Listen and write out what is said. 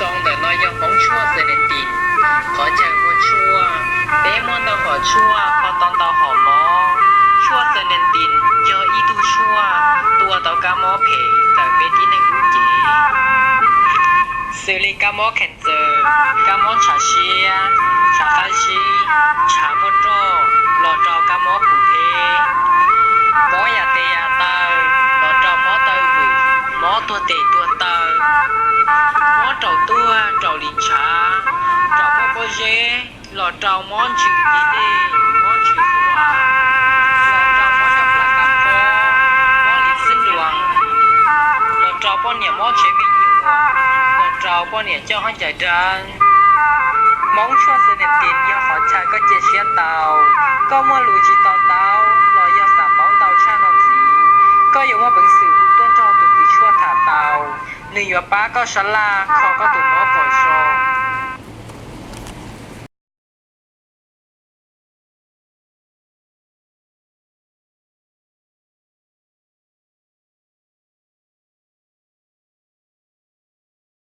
Tau ntawm no yog hmoov tshuaj Xenetin, qhov chaw muaj tshuaj. Peb muaj ntau hom tshuaj kho tau ntau hom mob. Tshuaj Xenetin yog ib tug tshuaj tua tau kab mob phem ntawm peb tib neeg lub cev, xws li kab mob cancer, kab mob ntshav siab, ntshav qab zib, ntshav muaj roj, los rau kab mob puv phem, mob yam tes yam taw, los rau mob taw vwm, mob tuag tes tuag taw, mob raum tuag raum li ntshav, raum mob pob zeb, los rau mob ntsws ci dej, mob ntsws huav, los rau mob coj plab kab phob, mob li xib nruas, los rau poj niam mob tsev me nyuam, los rau poj niam coj hab cai dawb. Hmoov tshuaj Xenetin yog qhov chaw koj cia siab tau. Koj muaj lus tsis to taub los yog xav paub ntau tshaj no ntxiv, koj yuav muaj peev xwm hu tuaj nrog tus kws tshuaj tham tau. Nws yuav pab koj sab laj kho koj tus mob kom zoo.